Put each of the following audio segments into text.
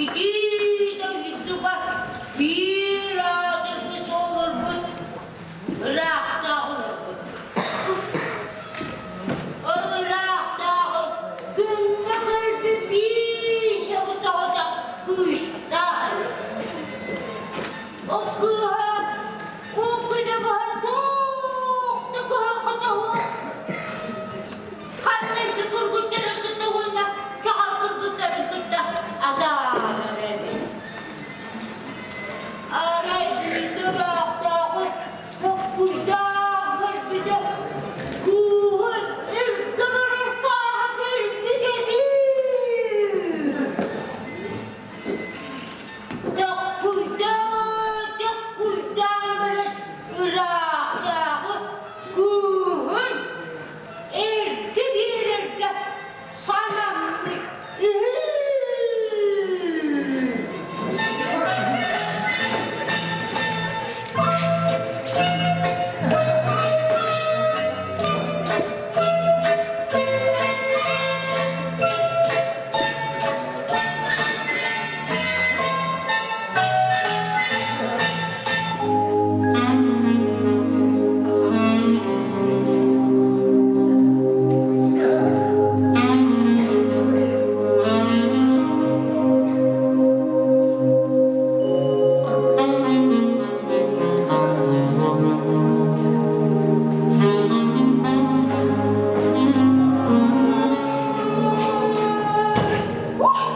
Итии дойдуга биир аатырбыт олорбут, ыраахтааҕы олорбут. Ол ыраахтааҕы күҥҥэ көрбүт биир соҕотоҕото кыыстаах эбит. Ол кыыһа ол күнү быһа туох да кыһалҕата суох Ханнык кыргыттарын кытта уонна чаҕар кыргыттарын кытта атаарар эбит. Арай биирдэ ыраахтааҕы боккуйдаах көрбүтэ кыыһы эргэ барар сааһа кэлбит эбит. Токкуйдаан, токкуйдаан баран ыраахтааҕы кыыһын Эргэ биэрэргэ санаммыт үһү.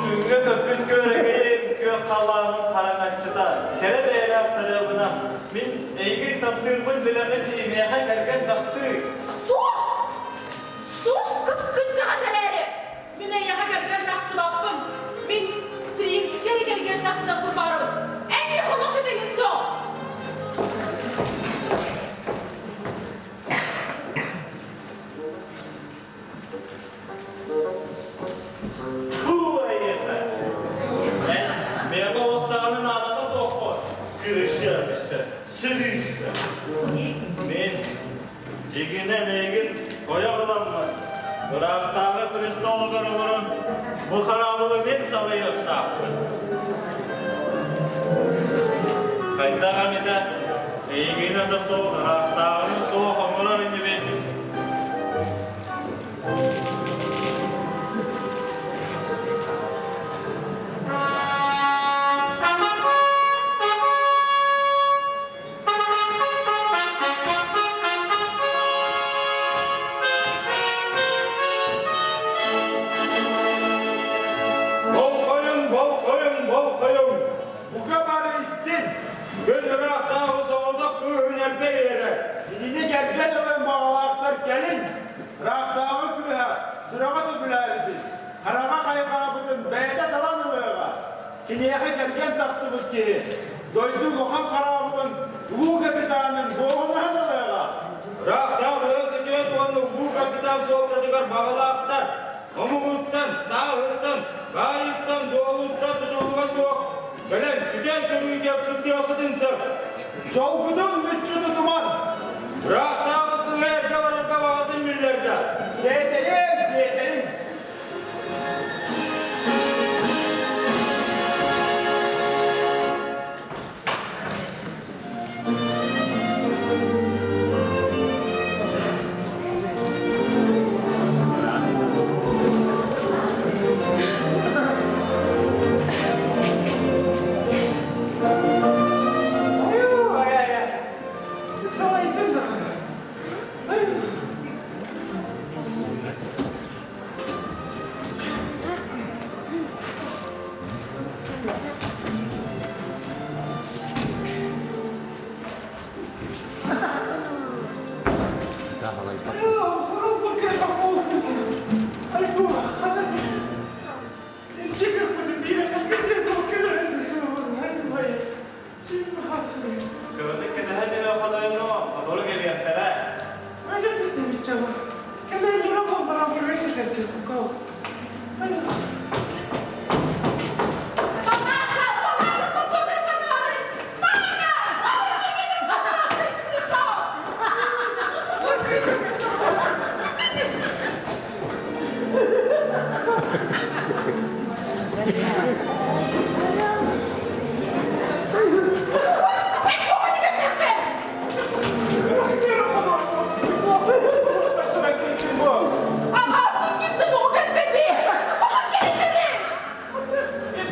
Күҥҥэ көппүт күөрэгэйим, күөх халлааным хараҥаччыта, кэрэ бэйэлээх сарыалынан, мин эйигин таптыырбын билэҕин дии, миэхэ кэргэн тахсыы. Суох! Суох кып-кынчаҕас эрээри! Мин эйиэхэ кэргэн тахсыбаппын! Мин принцкэ эрэ кэргэн тахсыахпын баҕарабын! Эн миэхэ олох да тэҥин суох! Туу эйиэхэ! Эн миэхэ олох даҕаны наадата суоххун. Кырыша, сырыса. Мин дьигинэн эйигин ойох ыламмын, ыраахтааҕы престолугар олорон бу хараабылы мин салайыахтаахпын. Хайдах эмитэ эйигинэ да суох ыраахтааҕыны суох оҥорор инибин. Болҕойуҥ, болҕойуҥ, болҕойуҥ! Бука бары истин! Күн ыраахтааҕы соҕотох кыыһын эрдэ иһэрэ. Кинини кэргэн ылан баҕалаахтар кэлин, ыраахтааҕы кыыһа сүрэҕэ сөбүлээбитин, хараҕа хайҕаабытын бэйэтэ талан ылыаҕа. Киниэхэ кэргэн тахсыбыт киһи дойду улахан хараабылын улуу капитанын дуоһунаһын ылыаҕа. Ыраахтааҕы ыал күтүөт уонна улуу капитан суолтатыгар баҕалаахтар омугуттан, сааһыттан, баайыттан, дуолуттан тутулуга суох кэлэн күтэн көрүүгэ кыттыахпытын сөп. Дьолгутун мүччү тутуман! Ыраахтааҕы кыыһа эргэ барарга баҕатын биллэрдэ. Тиэтэйиҥ, тиэтэйиҥ! Кыратык кэтэһэ түһэ хотойно, сотору кэлиэхтэрэ. Папаша! Папаша, культурный фонарик! Мама! Мама,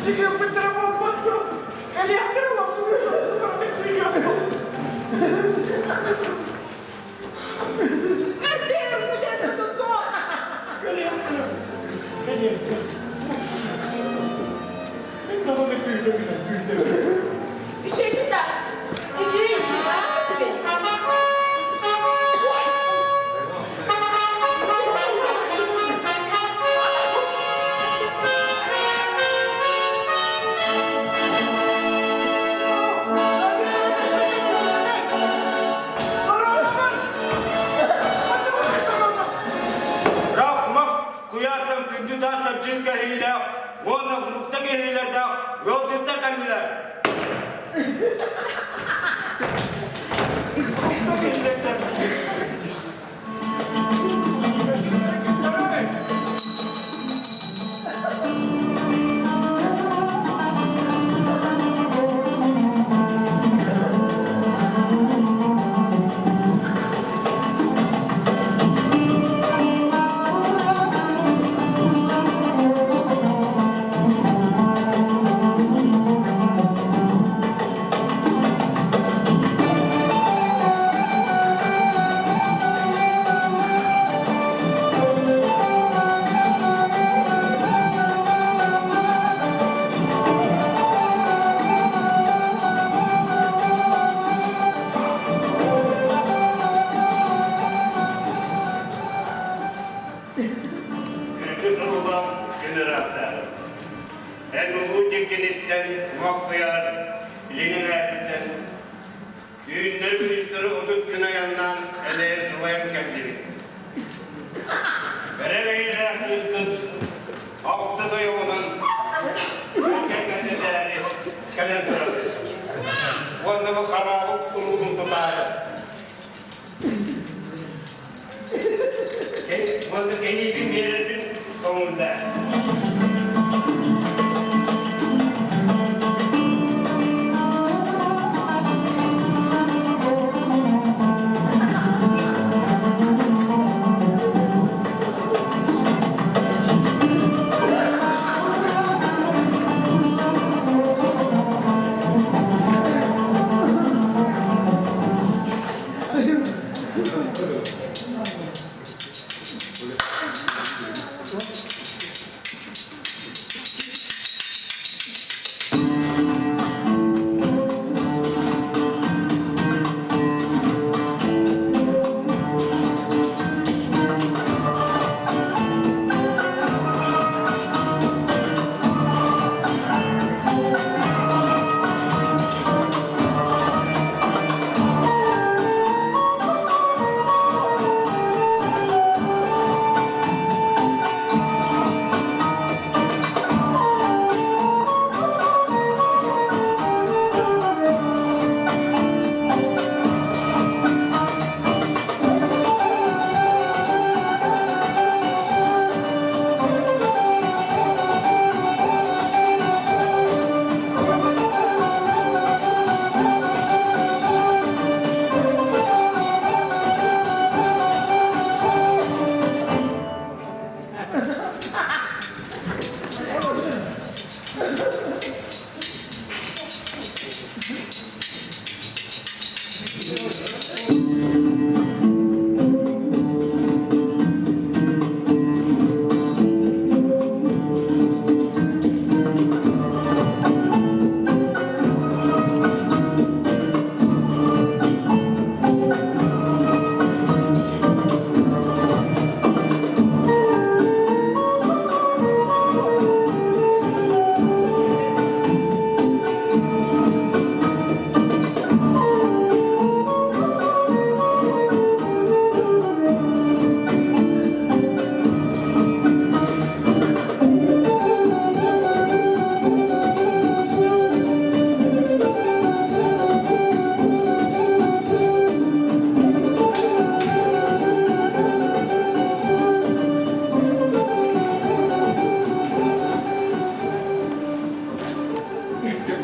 Дьиҥэппиттэрэ буолбат дуо? Кэлиэхтэрэ Кэлиэхтэрэ. Кэлиэхтэрэ. Мин даҕаны күүтэбин, күүтэбин. Үчүгэй да. Үчүгэй. Үчүгэй. Рахмах куйаартан күндү таас сарчыы кэһиилээх уонна фрукта кэһиилэрдээх ыалдьыттар кэллилэр. Күндү сурулан күн ыраахтааҕы. Эн улуу дьиккиниттэн моххуйар илин эҥээриттэн Түүннэри-күнүстэри 30 күн айаннаан элэйэн сылайан кэллибит. Кэрэ бэйэлээх кыыскыт алтыс ойоҕунан кэлэн кэлэн турабыт. Уонна бу хараабыт куруутун тутаары. Уонна кэһиибин биэрэрбин көҥүллээ.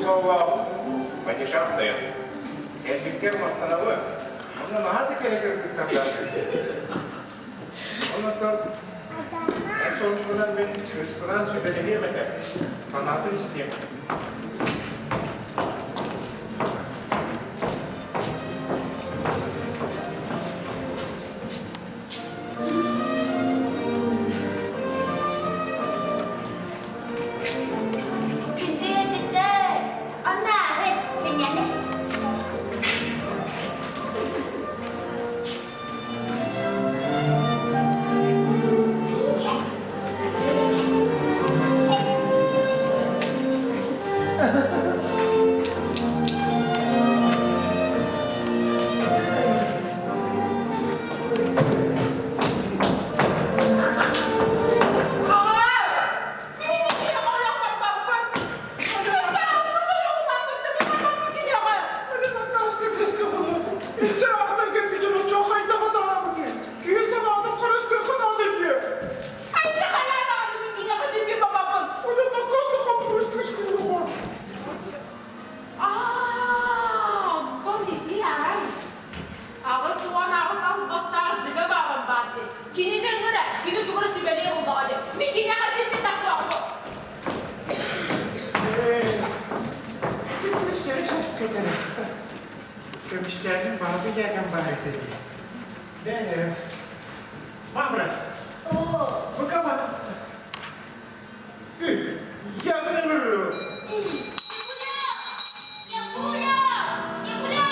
Соллоох падишах тойон. Кэлбиккэр махтанабын. Онно наһаа да кэрэ кыргыттардаах. Оннуттан Эн суолгунан мин кыыспынаан сүбэлэһиэм этэ, санаатын истиэм. Күндү ыалдьыттар, онно ааһыт, сынньаныҥ. Аҕаа! Мин инникигэ ойох барбаппын! Кинини ыҥыра, кини тугу эрэ сүбэлиэ буоллаҕа дии. Мин киниэхэ сирбин тахсыбаппын. Көмүсчээнин баһылык дьээкэм баар этэ дии. Бээ, Мамра, пока пожалуйста. Я говорю. Якуля! Якуля!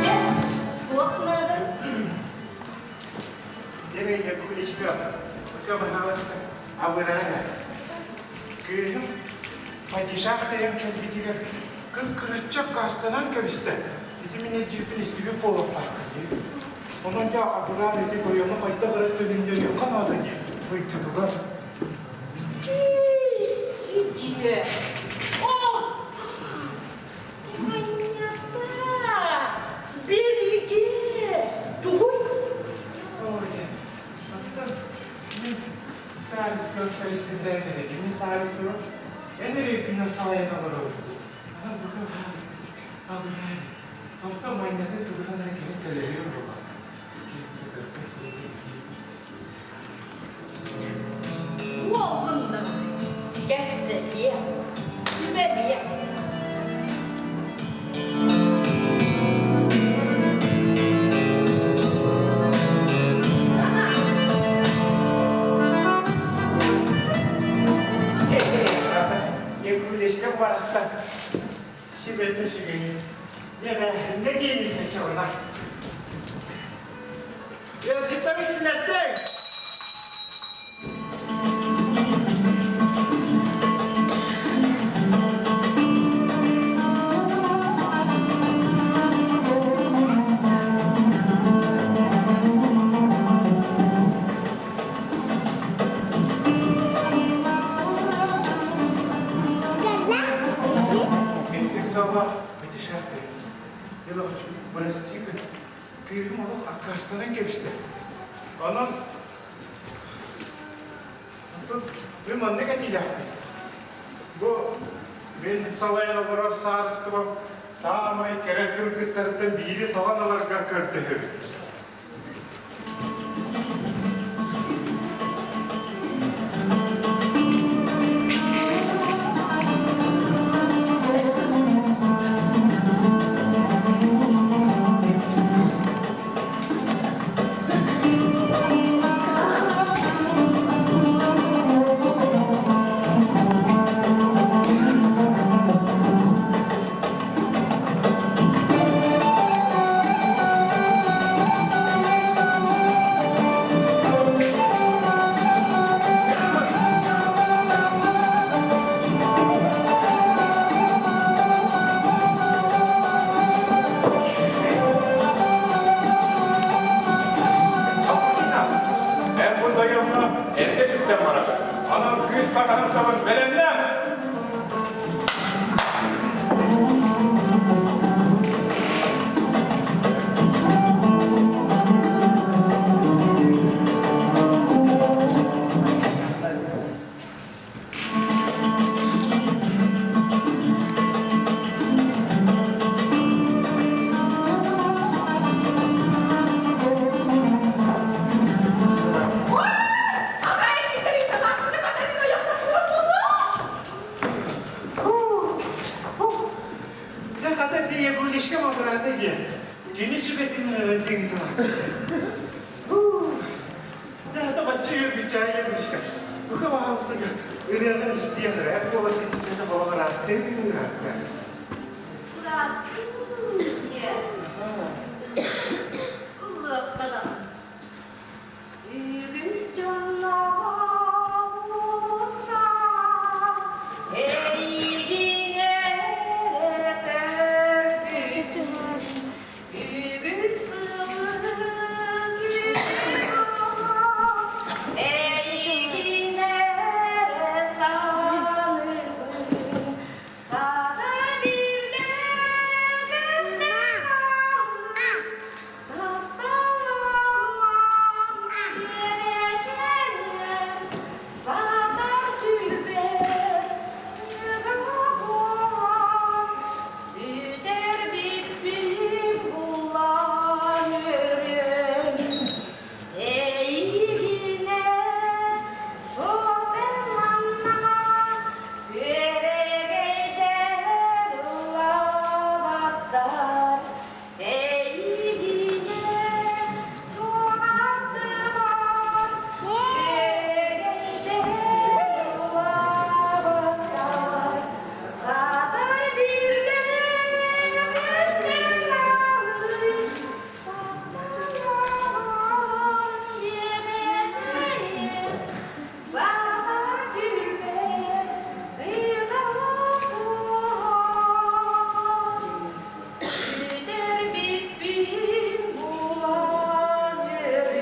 Дьэ, туох наадын? Дьэ, Якулечка, пока, пожалуйста, абыраана. Кыыһым падишах тайан кэлбитигэр кып-кырачча аккаастанан кэбистэ. Ити мин илдьирбин истибит буолуохтааххын дии. Онон дьэ абыраан ити тойону хайдах эрэ төнүннэриэххэ наада дии ыйдытыгар. Сидьиэ! Оттон! Манньата! Биригэ! Тугуй? Ой, оттон мин саарыстыба председателэ, мин саарыстыба эн эрэ күнэ салайан олоробун дии. Онон бука абыраан Оттон манньатын тугунан эрэ кини төлөһүө буолла. Уолгуннар кэпсэтиэ, сүбэлиэ. Якулечка барахсан сүбэтэ сүгэйин. Дьэ, не диэни чалына. Ыалдьыттары кинилэртэн! Путешествие. Бырастыы кыыһым олох аккаастанан кэбистэ. Онон онтон мин маннык этиилээхпин. Бу мин салайан олорор саарыстыбам саамай кэрэ кыргыттарыттан биири талан ыларгар көрдөһөбүн. таҥаһын-сабын бэлэмнээ! Дьэ, хата Егулечка абыраата диэн, кини сүбэтинэн эрэ тыыталаах. Да, это бачча үөрбүччэ Егулечка. Бука баҕалыста ырыаҕын истиэх эрэ, куоласкын истиэхэ холох ырааттыы ыраатта. Ырааттыы диэн. Ыллыахтана. Үгүс дьонноох уулусса эйигин эрэ көрбүтүм. Үгүс сылы эйигин эрэ саныыбын. Саатар биирдэ көстөн хааллым. Саатар түлбэр Сүтэрбиппин булан өрөм Эйигинэ суоппар манна Күөрэгэйдэр ыллаабаттар Эйигинэ суоҕаттыбар Күөрэгэйдэр ыллаабаттар Саатар бииргэ көстөн алгыс Тапталлааҕым диэбэтэйим Саатар түрбэр ыйдаҕа Сүтэрбиппин булан өрөм.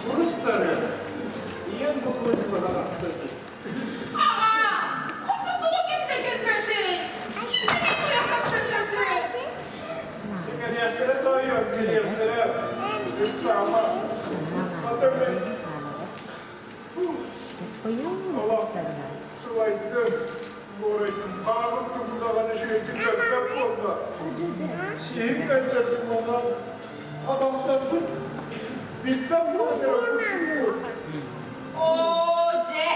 Курустары ийэм буквально Аҕа, онно тоҕо ким да кэлбэтий? Ким да мин куйахаттарбатый? Кэлиэхтэрэ тоойуом, кэлиэхтэрэ. Ыксаама. Ата мин Олох сылайдым, буорайдым, хааҕым тугудаҕаны үчүгэйдик көрбөт буолла. Сиһим көнтөрдүм онон атахтарбын билбэт буолар. Оо, дьэ,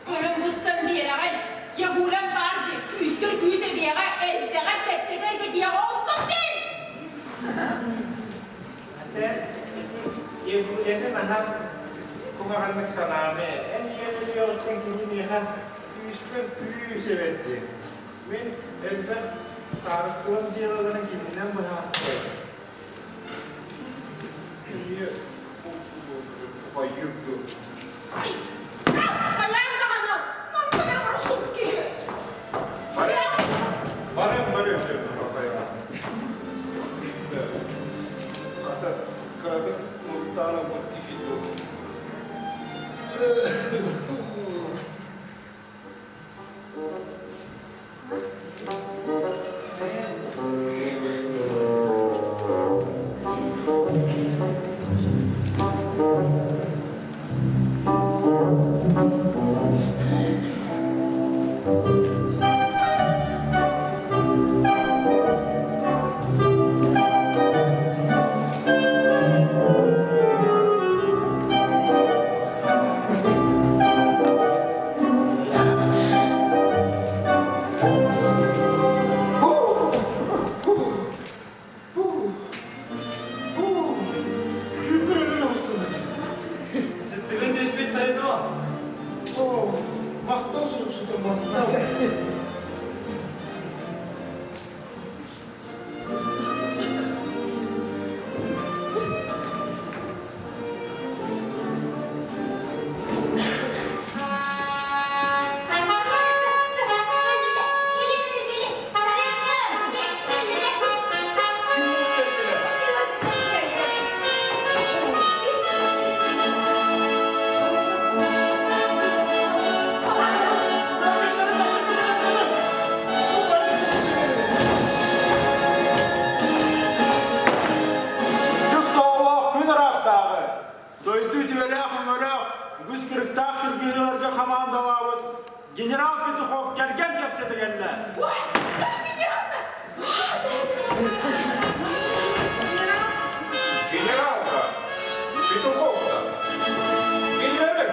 көрөн мустан биэрэҕин, Ягулям баар дии, күүскэр күүс эбиэҕэ, элбэҕэ сэттэтэ эргитиэҕэ, онтон мин! Ate, Ягулясы наһаа куһаҕаннык санаама. Эн ийэн өлүөҕүттэн кини миэхэ күүспэр күүс эбэтти. Мин элбэх саарыстыбам дьыалаларын кининэн быһаартым. Кини хайыыр дуо? Ай, хайаан даҕаны, манна эрэ барсыбыт киһи. Барыам, барыам, хайаан. Хата, кыратык муттаан ылбыт киһи дуо? Сыттыгын түспүт тойдуо. Махтал суруксутун махтал. дойду үтүөлээх-өҥөлөөх, үгүс кырыктаах кыргыһыыларга хамаандалаабыт генерал Петухов кэргэн кэпсэтэ кэллэ. Генерал-то, Петухов-то, киллэрин!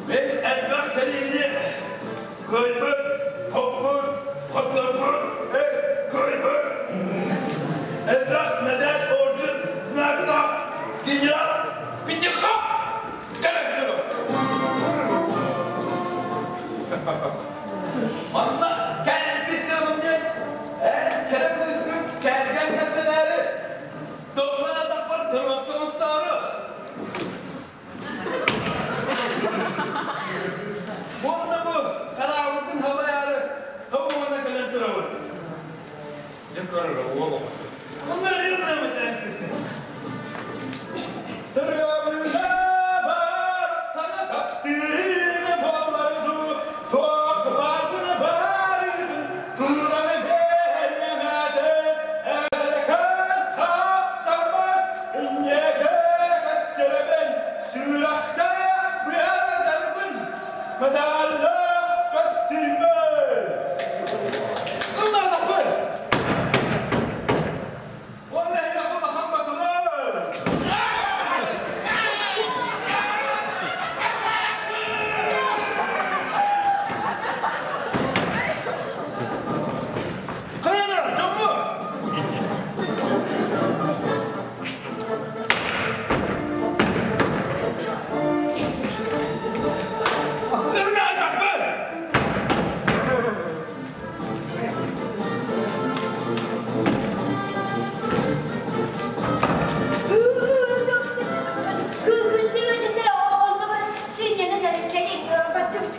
Мен элбэх сэриини Кыайбыт, хоппут, хотторбут, кыайбыт. Элбэх мэдээт орден знактаах генерал Петухов кэлэн турар. Манна кэлбит сыалым диэн, эн кэрэ кыыскын кэргэн кэпсэнээри, топпон атахпар тырбаска оҥостоору. Уонна бу хараабыккын халайаары тобугуна кэлэн турабын. Дьэ көрөр уол оҕото. Онно ырыам этэн кысын. Сыргабыта бар сана таптыырына буоларду, туох баарбына барыгын, тураны бэриэмэдэ, эдэркэн хастарбат, инньэгэ кэскилэбин, сүрэхтэ быадарбын, медаллаах көстүүммүн. Ыллаабаппын! Уонна эһиэхэ улахан бакылар! Кыайар, дьомму! Күндү өтөтө онно баран синньэнэн эрэ кэлин баттыбыт.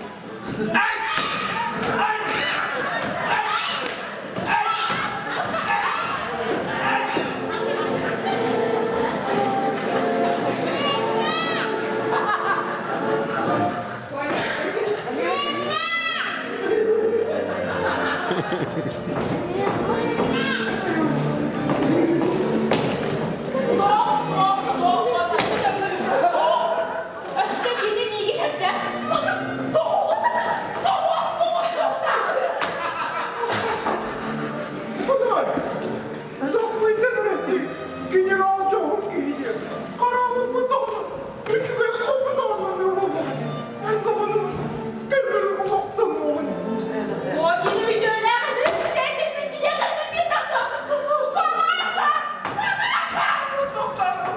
Суох, суох, суох, суох. Өссө кини миигин эрдэ тоҕус тоҕус суохтаахтыы. Николай, Тохпуйда братик, генерал дьоһун киһи диэн. Хараабылбыт даҕаны, үчүгэй хоппут даҕаны буоллаҕа. Эн даҕаны кэлбэри олохтонуоҕун. О, кини үтүөлээх ытык сиэтин киниэхэ сиргин тахса. Палаша! Палаша! Тойоно,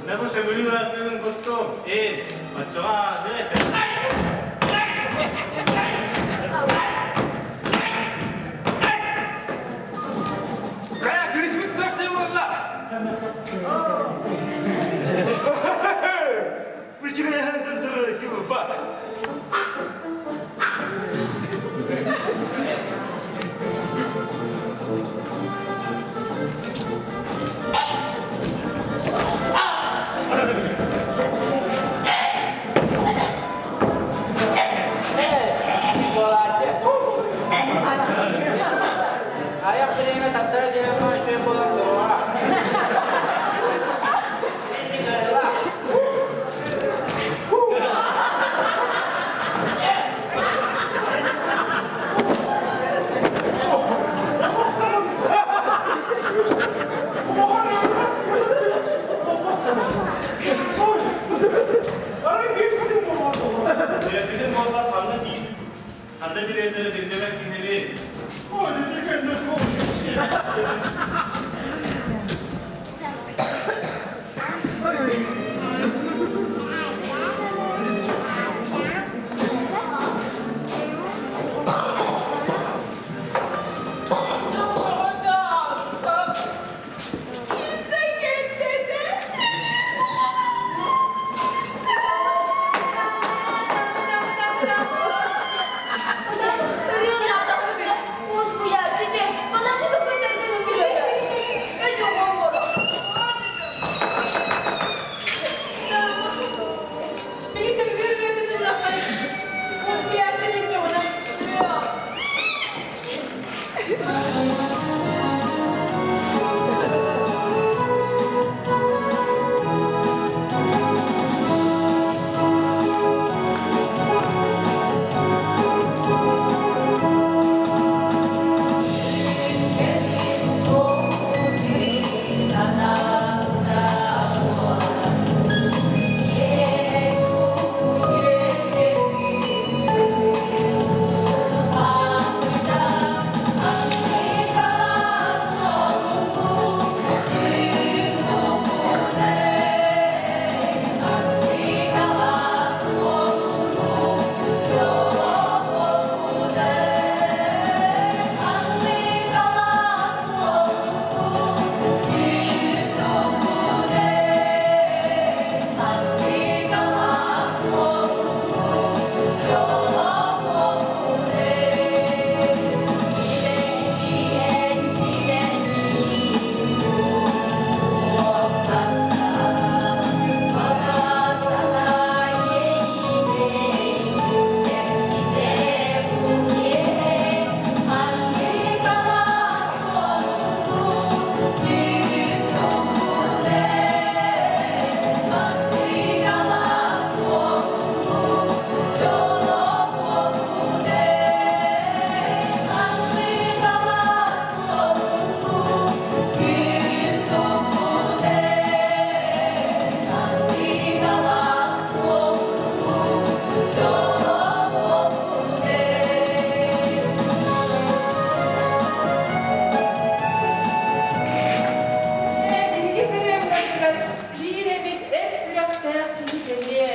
мэ бу сөбүлүүр ардыгын куттум, ис, оччоҕо аадыы эчэ. Айах бириэмэ тардара диэн үчүгэй буолан туруоҕа. Дьиэбитин буоллар ханна тиий, ханна тириэрдэрэ биллибэт киһини. Биһиги сэрээбинэбитигэр биир эмит эр сүрэхтээх киһи кэлиэ.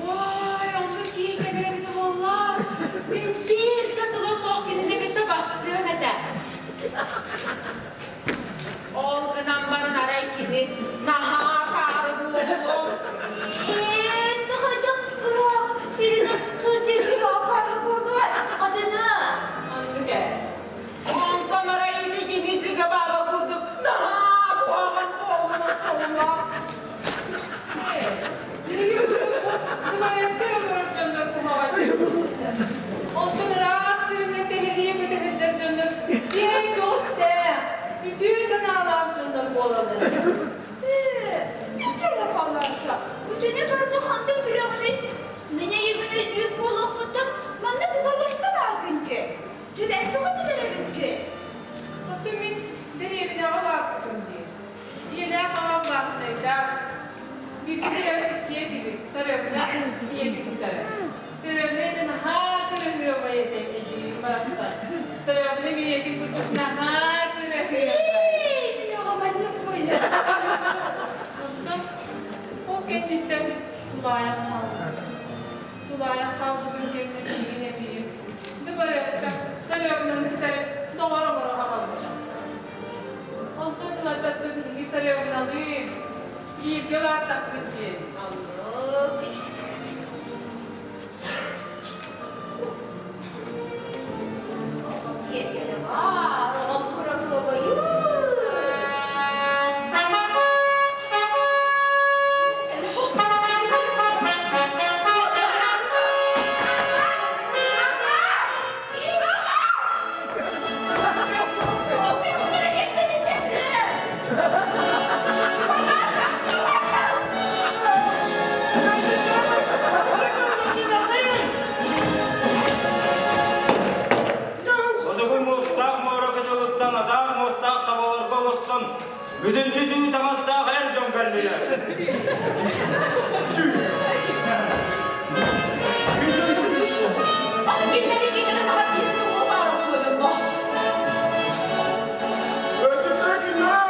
Уой, оннук киһи кэлэр эбитэ буоллар, мин биир да тыла суох кинини кытта барсыам этэ. Ол гынан баран арай кини наһаа акаары буолуо. Ээ, хайдах ыраах сиринэн сылдьар киһи акаары буолуо, хатына. Оннук ээ. Онтон арай ити кини дьыга-бааба курдук наһаа куһаҕан буолбут дьоллоох. Биһиги дыбарыаска олорор дьоннор куһаҕан. Онтон ыраах сиринэн тэлэһийэ көтө сылдьар дьоннор киэҥ көҕүстээх, үтүө санаалаах дьоннор буолаллар. Ээ, үтүө Палаша, үтүөнү барыта хантан билэҕиний? Мин эйигин өйдүүр буолуохпуттан манна дыбарыаска бааргын дии. Түбэт тоҕо билэрэбикки? Оттон мин дэриэбинэҕэ улааппытым дии. Ийэлээх аҕам баахынайдаах. Бииргэ төрөөбүт киһи Сарыабына ийэтин кытары. Сарыабына ийэтэ наһаа кыраһыабай этэ эдьиийим барахсан. Сарыабына ийэтин курдук наһаа кыраһыабай. Эй, мин оҕом маннык буолла. Онтон ол кэнниттэн тулаайах хаалбытым. Тулаайах хаалбытым кэннэ миигин эдьиийим дыбарыаска Сарыабынаны кытары доҕор оҥоро аҕалбыта. Онтон ылататтан биһиги Сарыабыналыын бииргэ улааттахпыт диэн. Оннук. Киэргэнэ баар, оҕом кыраһыабайын. тыаттан адаар муостаах табаларга олорсон, бүтүннүү түү таҥастаах эр дьон кэллилэр. Кинилэри кинилэри таһар биир тугу баара буолуо Өтүтэ күннэй!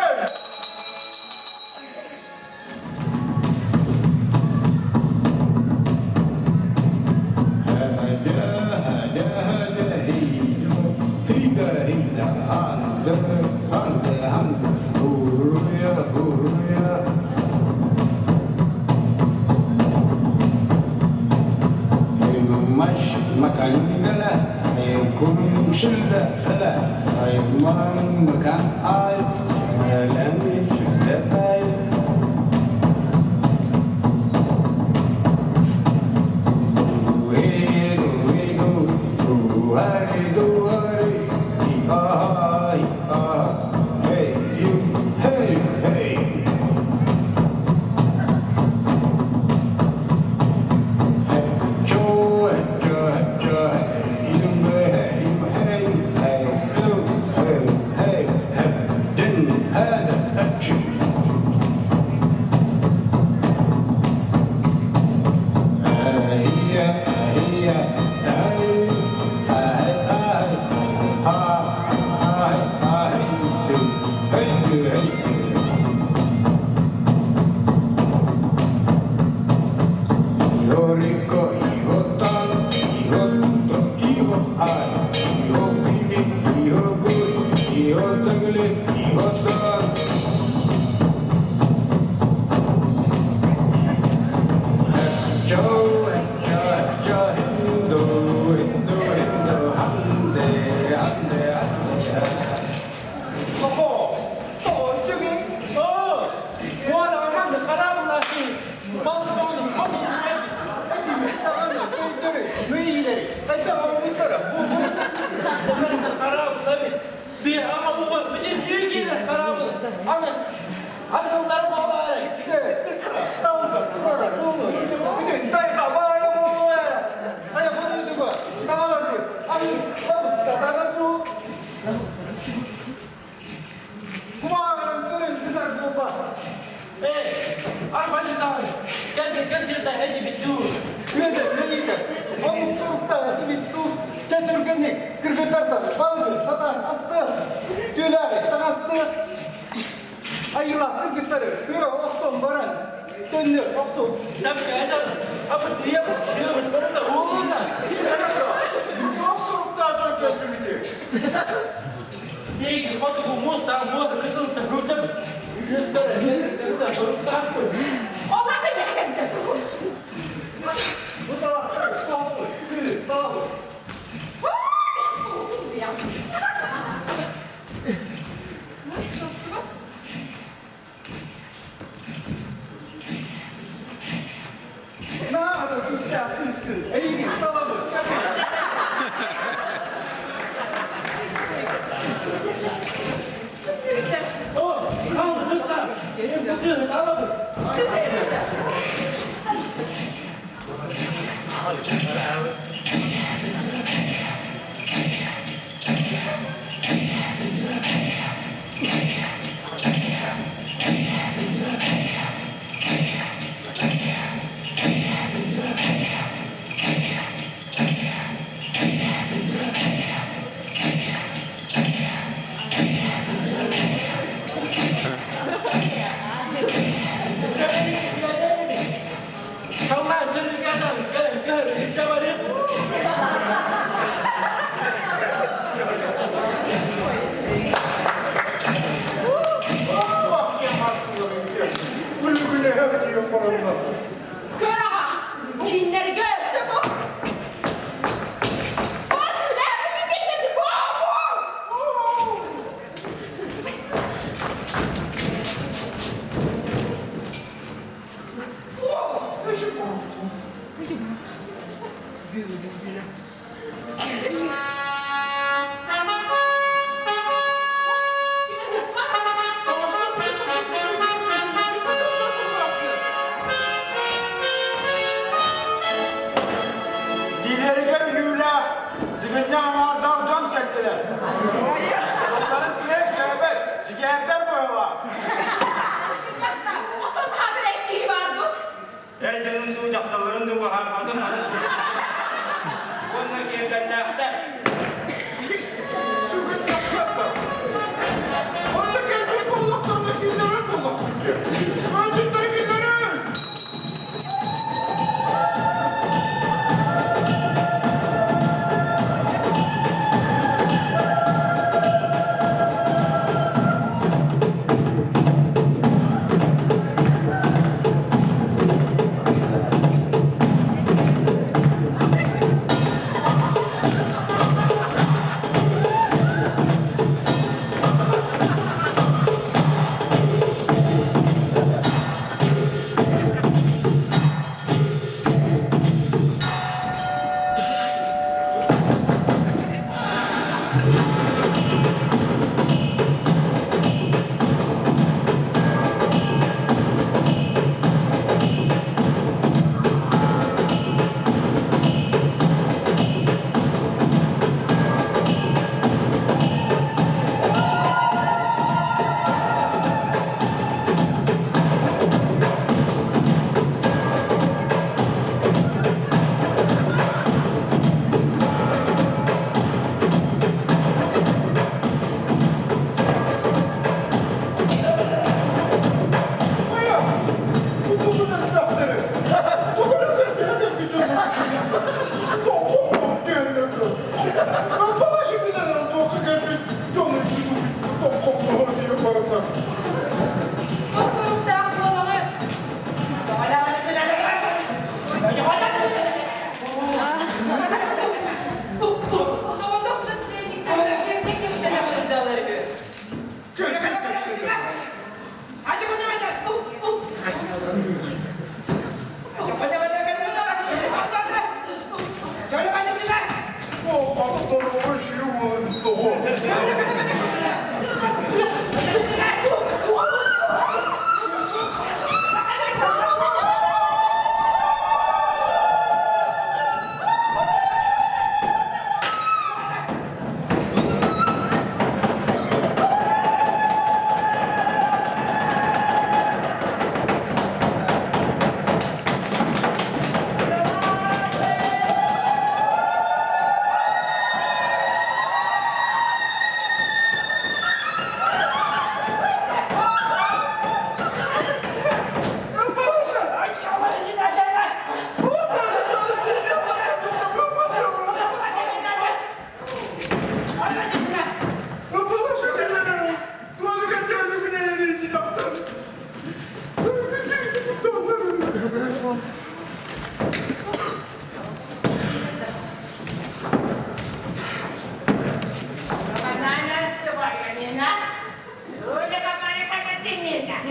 Бу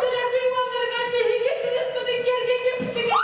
кыракый уолларыгар биһиги кыыспытын кэргэн кэпсэтигэр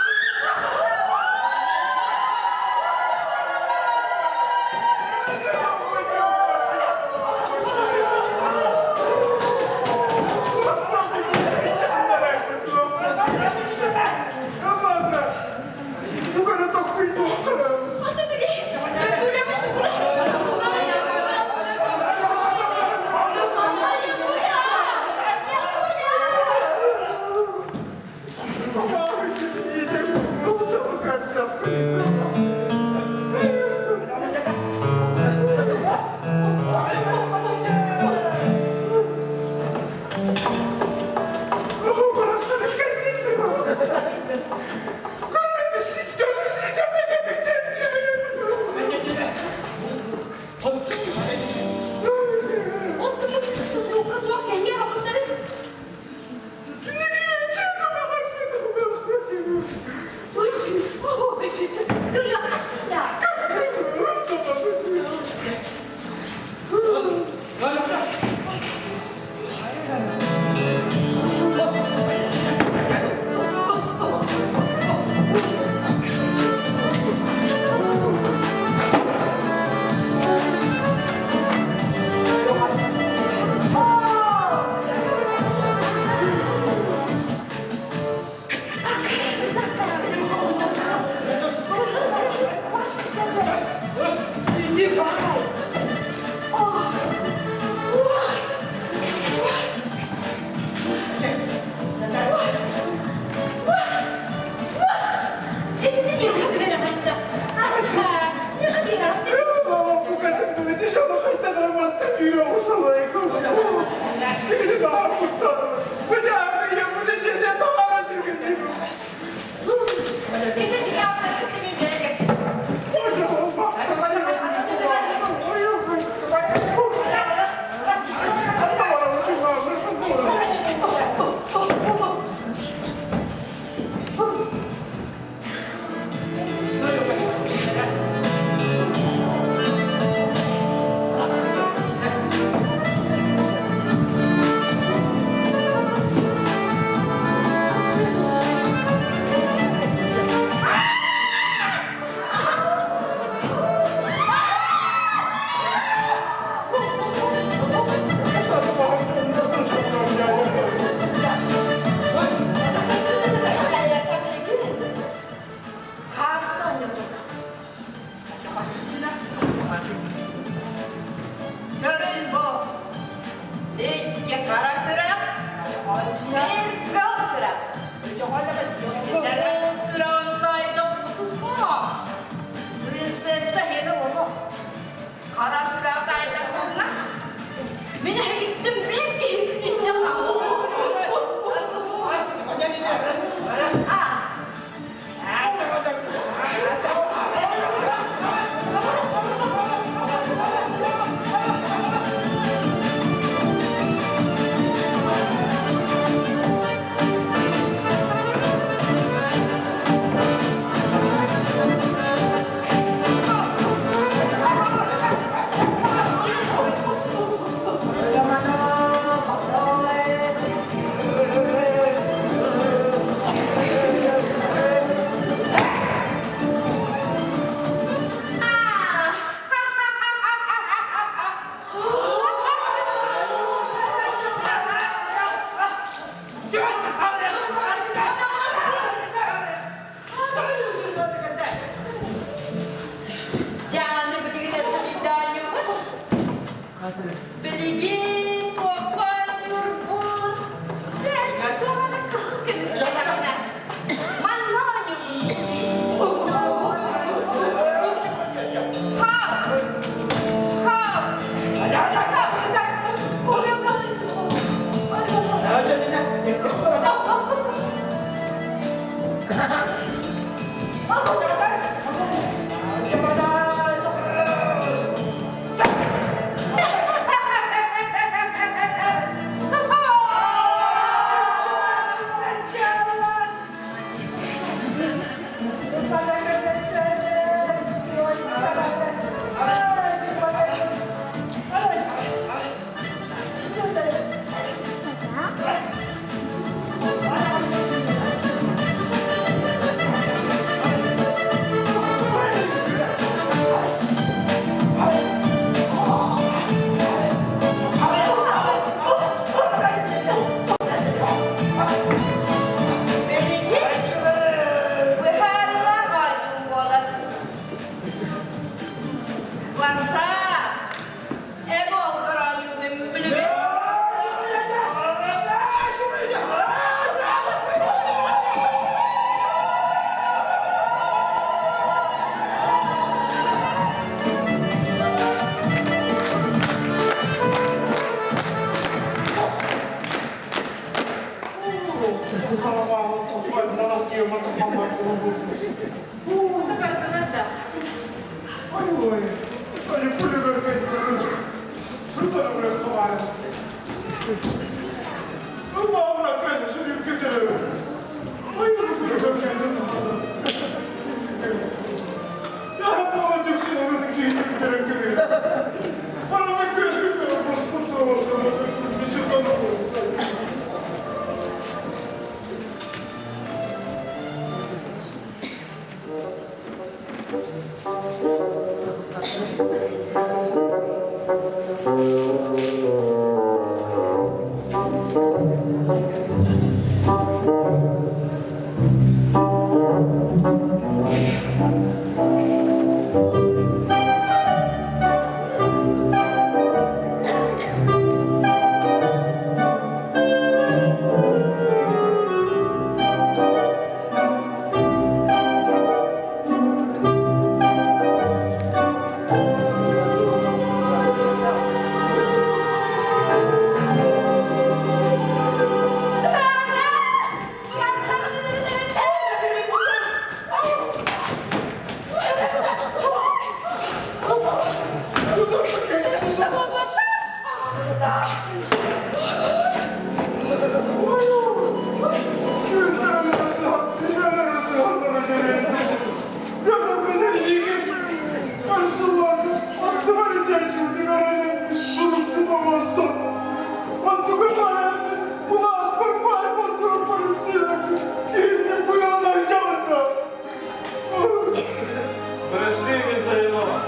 Бырастыы гын тойонуом.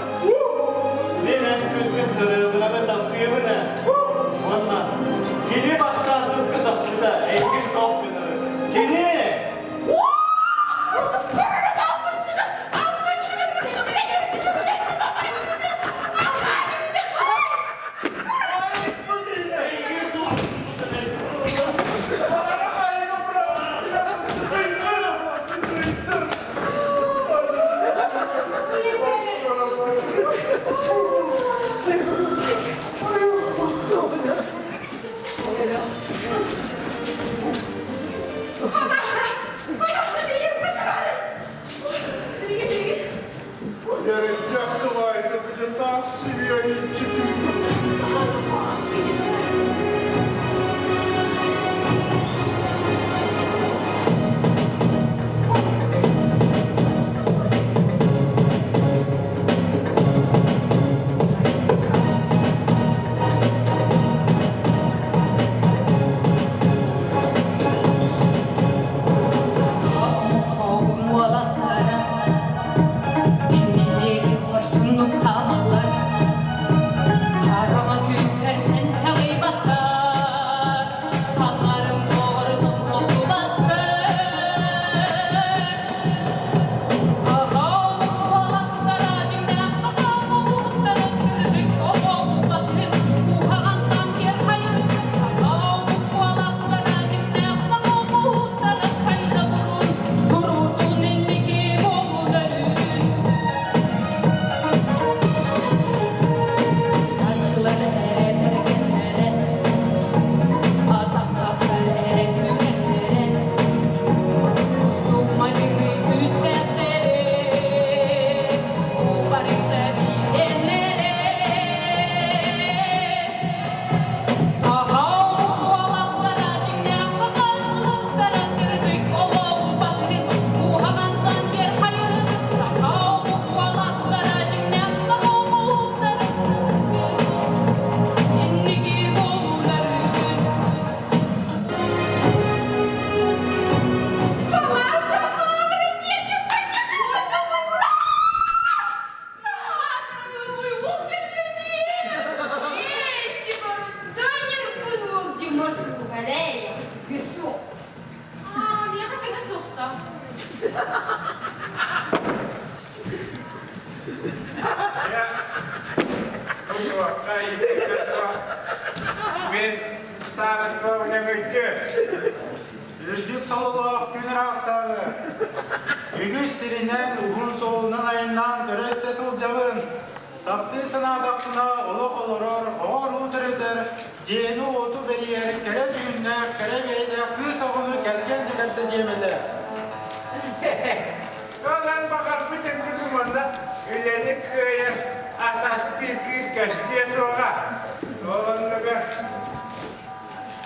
Мин эн кыыскын сырыыбынаны таптыыбын ээ. Уонна кини бастаан тылга тахсыбыта эйигин суох гынары. Кини! Эйигин суох Уолаттара инниннээки хорсуннук хаамаллар, хараҥа күүстэртэн чаҕыйбаттар, хаҥарын тоҕорутун толлубаттар. Уолаттара дьиҥнээх сатаан сырдык олоҕун куһаҕантан киэр хайын. Уолаттара дьиҥнээх сатаан хайда турун, туруутун инники буолун өрүүтүн. Аргылар эрэ тэргэннэрэ, атахтахтар эрэ күрэхтэрэ, Туммадыҥы күүстээхтэри, барыта биирэннэрэ. Аһау уолаттара дьиҥнээх сахалыыллара сырдык олоҕу батыһын, куһаҕантан кэр хайын. Сахау уолаттара дьиҥнээх сахалыыллара инники буолуулар үтүн. Миэхэ тэҥэ суохта. Мин саараскабынан өйдүө. Үрдүк сололоох күн ыраахтааҕы. Үгүс сиринэн уһун суолунан айаннаан көрө-истэ сылдьабын. Таптыы санаатахпына олох олорор, оҕо-уруу төрөтөр, дьиэни-уоту бэрийэр, кэрэ дьүһүннээх, кэрэ бэйэлээх кыыс оҕону кэргэн да кэпсэтиэм этэ. Онон баҕарбыт өнгүтүм уонна үлэни кыайар ас астыыр кыыс көстүө суоҕа. Ол оннугар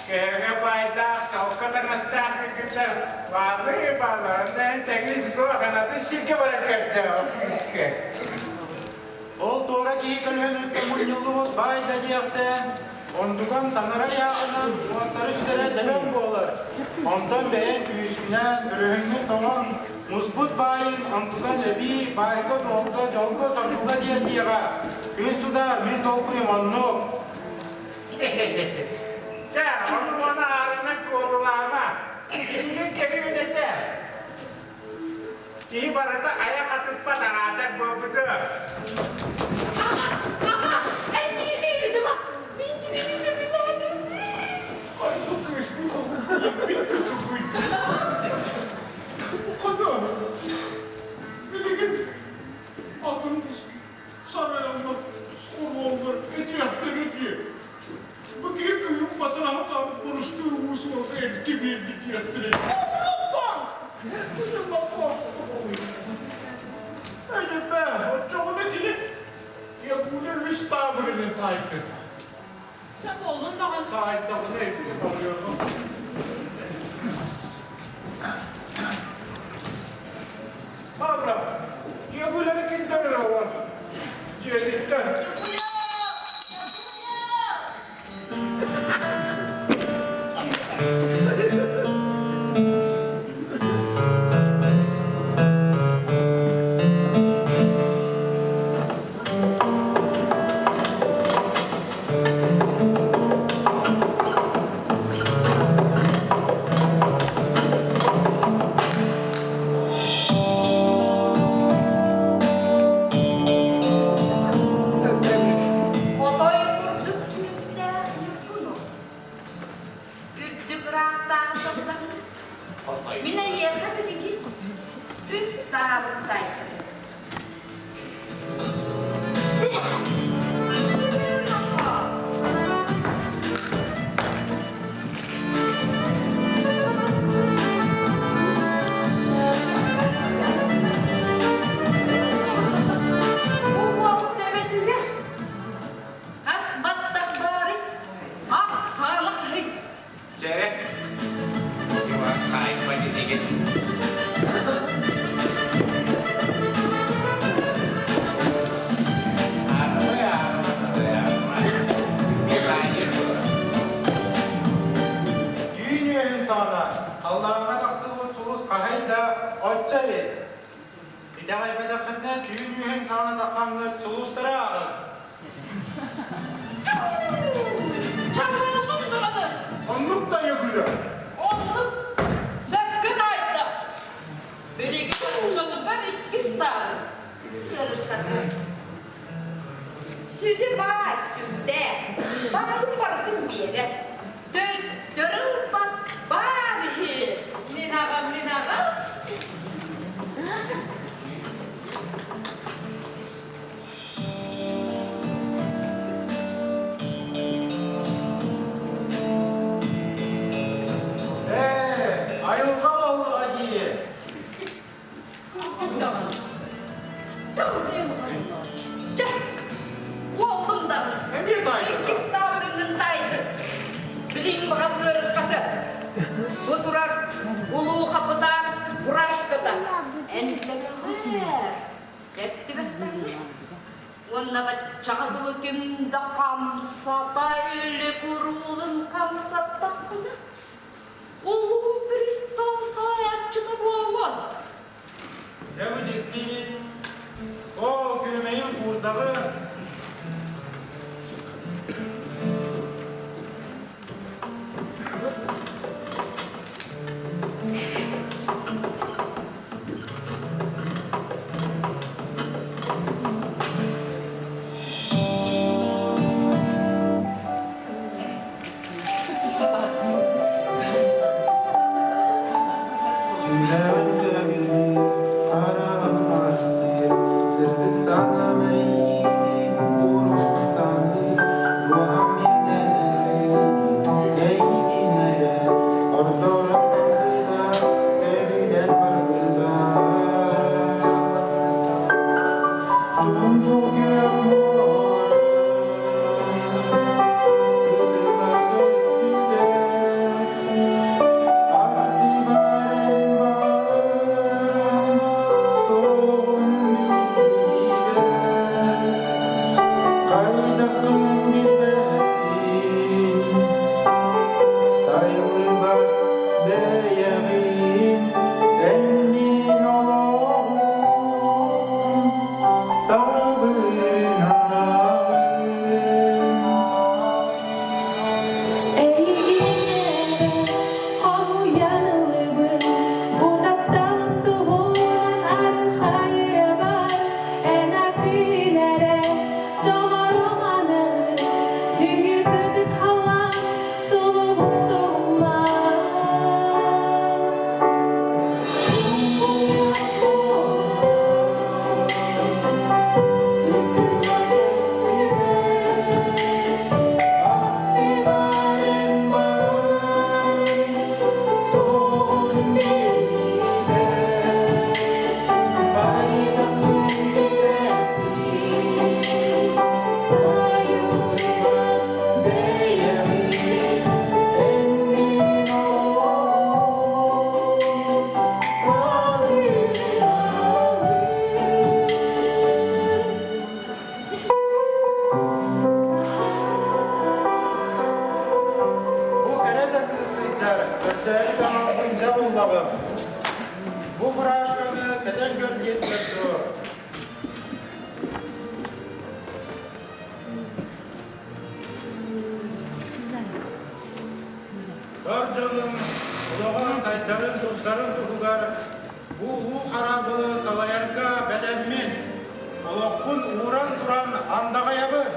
кэһэҥэ баайдаах, солко таҥастаах кыргыттар бааллыы бааллар, онно эн тэҥин суох, анатын сиргэ баран көрдөөх кыыска. Ол туора киһи көлөһүнүттэн мунньуллубут баай да диэхтээн, онтукам таҥара ыйааҕынан уостары сүтэрэ дэбэн буолар. Онтон бэйэҥ күүскүнэн, өрөһүҥҥүн тоҥон, муспут баайын онтукан эбии баайга-дуолга, дьолго-соргуга тиэрдиэҕэ. Күн судаар, мин толкуйум оннук. Чэ, ону муна аарынан куолулаама. Кинигин кэбиһин этэ. Киһи барыта айах атыппат араатар буолбуту. Аҕа, аҕа, эн кинини ыытыма. Мин кинини сөбүлээтим дии. Ай, бу кыыспын олуһун Хата, билигин атын сарайаллар, хоруоллар этиэхтэрэ дии. Бу киһи кыыһым батараһытаабыт борустуу уу суолга эргэ биэрбит диэхтэрэ. Эдиппэ, оччоҕуна кини Якуля үс таабырынын таайдын. Сөп буоллун даҕаны. Таайдаҕына эбии барыаҕым. Мавра, Якуляны кимтэн ылабын? Дьиэтиттэн. Хотой курдук түөстээх Ньургуну үрдүк ыраахтааҕы сорудаҕына мин эйиэхэ билигин түс таабыртайсың. Бу уол төбөтүгэр хас баттах баарый? Ах, саамахай! Дьэрэ, хаайба дитигин. Түүн үөһүн саҕана халлааҥҥа тахсыбыт сулус хаһай да оччо эбит. Итэҕэйбэтэххинэ түүн үөһүн саҕана таххаҥҥыт сулустары ааҕыҥ. Чаҥыллым даҕаны. Оннук да Йөгүлэ. Оннук. Сөпкө таайда. Билигин оччотугар иккис таабын. Ыарырҕатар. Сүдү баай сүрдээх, барытын барытын биэрэр. Төттөрү ылбат баар үһү. Мин аҕам, мин аҕам. Ээ, айылҕа буоллаҕа дии. Чэ, уолбун даҕаны. Эмиэ таайдын. Иккис таабырыҥҥын таайдын. Билиҥ баҕас ыарырҕаты. Бу турар улуу хапытаан Урашката эн тэҥэҕэр сөп түбэстэҕинэ уонна баччаҕа дылы ким да хамсата илик уруулун хамсаттаххына Улуу престол салайааччыта буолуон. Дьэ бу дьикти Оо, күөмэйин куурдаҕы Сүрэҕин сөбүлүүр, хараҕын харыстыыр, сырдык санаам эйиигин. Хайдаххын билбэппин, тайыллыбат бэйэҕин, эн мин олоҕум табырынаҕын. Эйигин эрэ хоһуйан ыллыбын, бу тапталым туһунан атын хайырабар, эн атын эрэ доҕорум аныгы, түүҥҥү сырдык халлаан сулуһун суһуммат. Бу кэрэ да кыыс сылдьар, көрдөөрү таҥарбын дьэ буллаҕым. Бу фуражканы кэтэн көр диэн көрдүө. Бар дьонум олоҕо сайдарын, тупсарын туһугар бу улуу хараабылы салайарга бэлэммин. Олохпун ууран туран андаҕайабын.